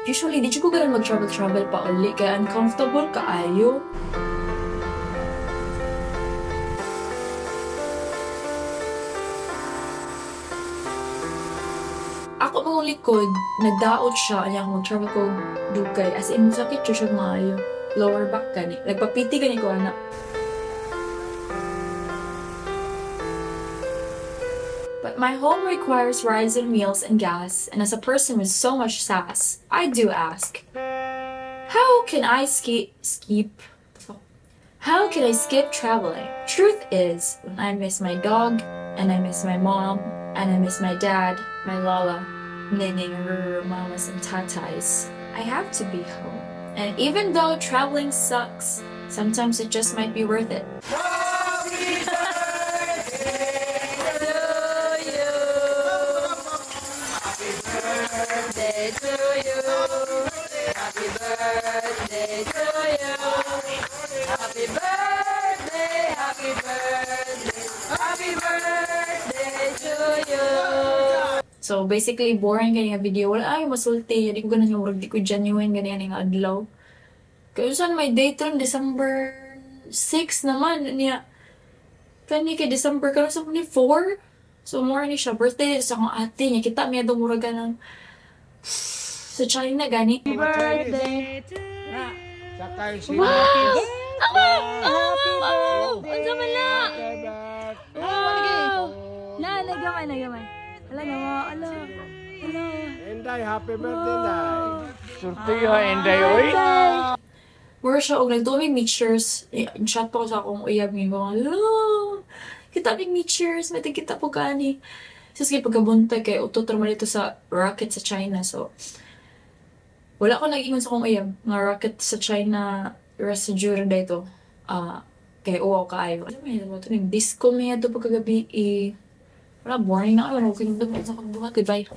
Usually, di ko ganun mag-travel-travel pa uli kaya uncomfortable kaayo. Ako mga likod, nagdaot siya, anya ako mag-travel ko dugay. As in, sakit siya maayo. Lower back gani. Nagpapiti gani ko ana. But my home requires rides and meals and gas, and as a person with so much sass, I do ask, how can I skip? How can I skip traveling? Truth is, when I miss my dog, and I miss my mom, and I miss my dad, my lola, nining, ruru, mamas, and tatais, I have to be home. And even though traveling sucks, sometimes it just might be worth it. So basically, boring gani nga video. Wala ay masulti. Di ko ganun yung murag di ko genuine gani nga adlaw. Kaya saan may date ron December 6 naman niya. Kani kay December karon sa ni 4. So more ni siya birthday sa akong ate niya. Kita miya daw murag ganang sa China gani. Birthday. Sakay si Wow! Ako! Oh, wow! Unsa man na? Wow! Na, nagamay, nagamay. Ala na mo, ala. Ala. Inday, happy birthday, Day. Surtiha, Inday, oy. Mura siya og nagtuo mig mixtures. Chat pa ko sa akong uyab nga ko, "Hala, kita mig mixtures, may kita po gani." Sus kay pagkabuntag kay utot ra man dito sa rocket sa China. So wala ko nag-ingon sa akong uyab nga rocket sa China residue ra dito. Ah, kay uwaw kaayo. Ano may mo to ning disco may adto pagkagabi eh. Wala, boring na kayo. Wala ko sa akong buhat. Goodbye.